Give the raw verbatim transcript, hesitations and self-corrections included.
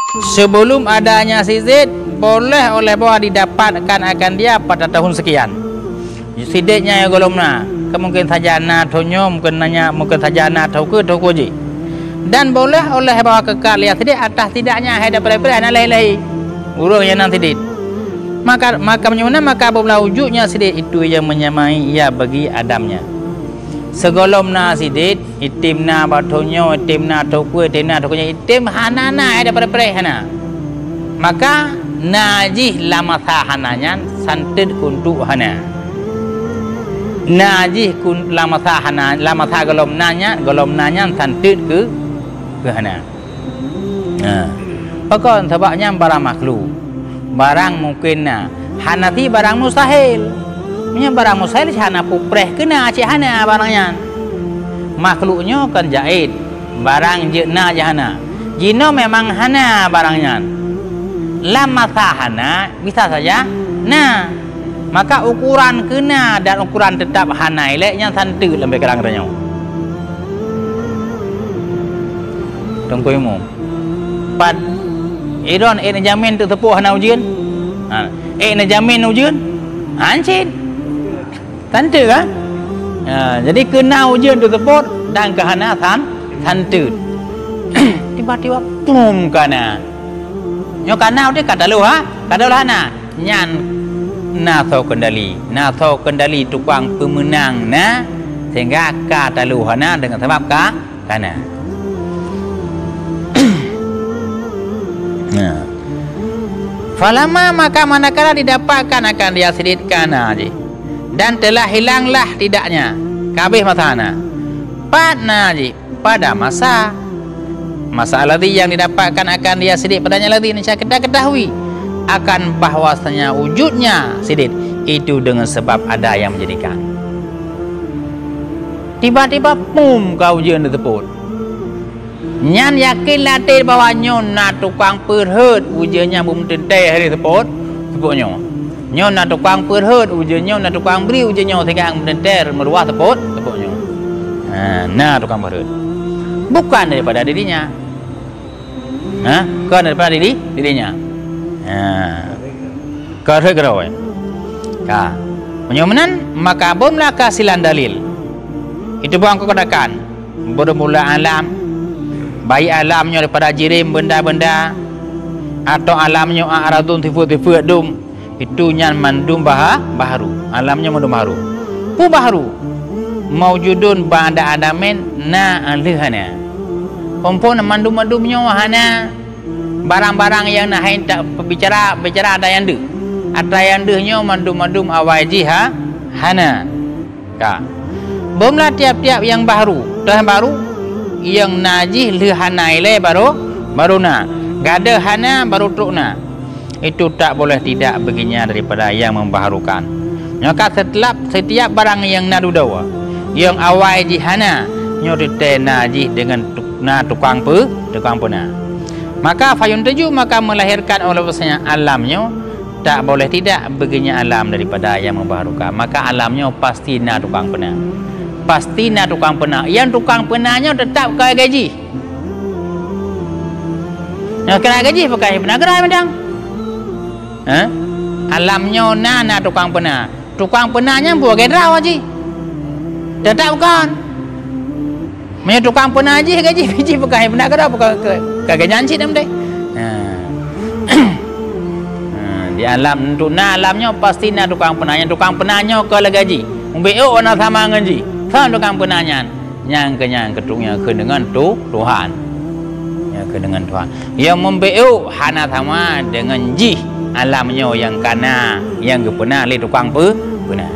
Sebelum adanya si Zaid, boleh oleh bahwa didapatkan akan dia pada tahun sekian. Si Zaid nyan gohlom na, ka mungkin saja na tho nyoe, mungkin na nyan, mungkin saja na tho keue, tho keue jih. Dan boleh oleh bahwa kekal ya si Zaid atas tidaknya hai daripada hana lahé-lahé ureuëng nyang nan si Zaid. Maka, maka meunyoe meunan, maka apabila wujudnya si Zaid itu yang menyamai ia bagi adamnya. Sigohlom na si Zaid, item na bak tho nyoe, item na tho keue, item na tho keue, item hana na hai daripada preh hana. Maka na jih lam masa hana nyan santeut keu untuk hana. Na jih kun-, lam masa hana, lam masa gohlom na nyan, gohlom na nyan santeut keu, keu hana. Nah, pakon? Sabab nyan barang makhluk. Barang mungkin na. Hana si barang mustahil. Meunyoe barang mustahil, cit hana pupreh keu na, cit hana barang nyan. Makhluk nyoe kan jaiz. Barang jeuet na jih hana. Jinoe memang hana barang nyan. Lam masa hana, bisa saja na. Maka ukuran keu na dan ukuran teutap hana ilée nyan santeut lam pikiran geutanyoe. Teungku Imum. Pat idon ék neujamin teuseupôt hana ujeuen? Ha, ék neujamin ujeuen? Han cit. Santeut kan? Ha, jadi keu na ujeuen teuseupôt dan keu hana san-, santeut. Tiba-tiba pum ka na. Nyoe ka na udeb ka taloh ha? Ka taloh hana? Nyan na soe kendali. Na soe kendali tukang peumeunang na, sehingga ka taloh hana deungon sabab ka, ka na. Nah. Falamma maka manakala didapatkan akan dia si Zaid ka na jih. Dan telah hilanglah tidaknya. Ka habéh masa hana. Pat na jih. Pada masa, masa alladzi yang didapatkan akan dia si Zaid padanya alladzi, niscaya kita ketahui akan bahwasanya wujudnya si Zaid itu dengan sebab ada yang menjadikan. Tiba-tiba pum ka ujeuen teuseupôt. Nyan yakin lam até bahwa nyoe na tukang peurhot ujeuen nyang beumeuteuntée hari seupôt, seupôt nyoe. Nyoe na tukang peurhot ujeuen nyoe, na tukang bri ujeuen nyoe, sehingga meuteunter meuruah seupôt, seupôt nyoe. Ha, na tukang peurhot. Bukan daripada dirinya. Ha, bukan daripada diri, dirinya. Ha. Ka rhot keudroe. Ka. Meunyoe meunan, maka bomlah kasilan dalil. Itu bukan keukodakan. Beureumola alam. Baik alam nyoe daripada jirém benda-benda, atau alam nyoe aradun sifeuet-sifeuet dum. Itu nyan mandum baha-, baharu. Alam nyoe mandum baharu. Peue baharu? Maujudun ba'da adamin na lheueh hana. Phon-phon mandum-mandum nyoe hana. Barang-barang nyang na hai tak peubicara, bicara atra nyang deuh. Atra nyang deuh nyoe mandum-mandum awai jih ha-, hana. Ka. Bomlah tiap-tiap nyang baharu, teuh baru, nyang na jih lheueh hana ilée baru, baru na. Gadôh hana, baru trok na. Itu tak boleh tidak baginya daripada yang membaharukan. Nyoe ka setiap, setiap barang nyang na dudoe, nyang awai jih hana, nyoe teuntée na jih deungon tu-, na tukang peu-, tukang peuna. Maka fayuntiju, maka melahirkan oleh bahwasanya alam nyoe, tak boleh tidak baginya alam daripada yang membaharukan. Maka alam nyoe pasti na tukang peuna. Pasti na tukang peuna. Nyang tukang peuna nyoe teutap keu lagée jih. Nyang keu lagée jih bukan peuna geura mantong. Ha? Alam nyoe na, na tukang peuna. Tukang peuna nyan buah gedra jih. Teutap kon. Meunyoe tukang peuna jih, gaji biji peugah, peuna keudroe peugah keu, keu geuhnyan cit nam deh. Ha. Ha, di alam, untuk na alam nyoe pasti na tukang peuna. Nyang tukang peuna nyoe keu lagée jih. Mubiuk na sama ngon jih. Soe tukang peuna nyan? Nyang keu nyan keutuk nyang keu deungon tu, Tuhan. Nyang keu deungon Tuhan. Nyang mubiuk hana sama deungon jih alam nyoe nyang ka na, nyang geupeuna lé tukang peu-, peuna.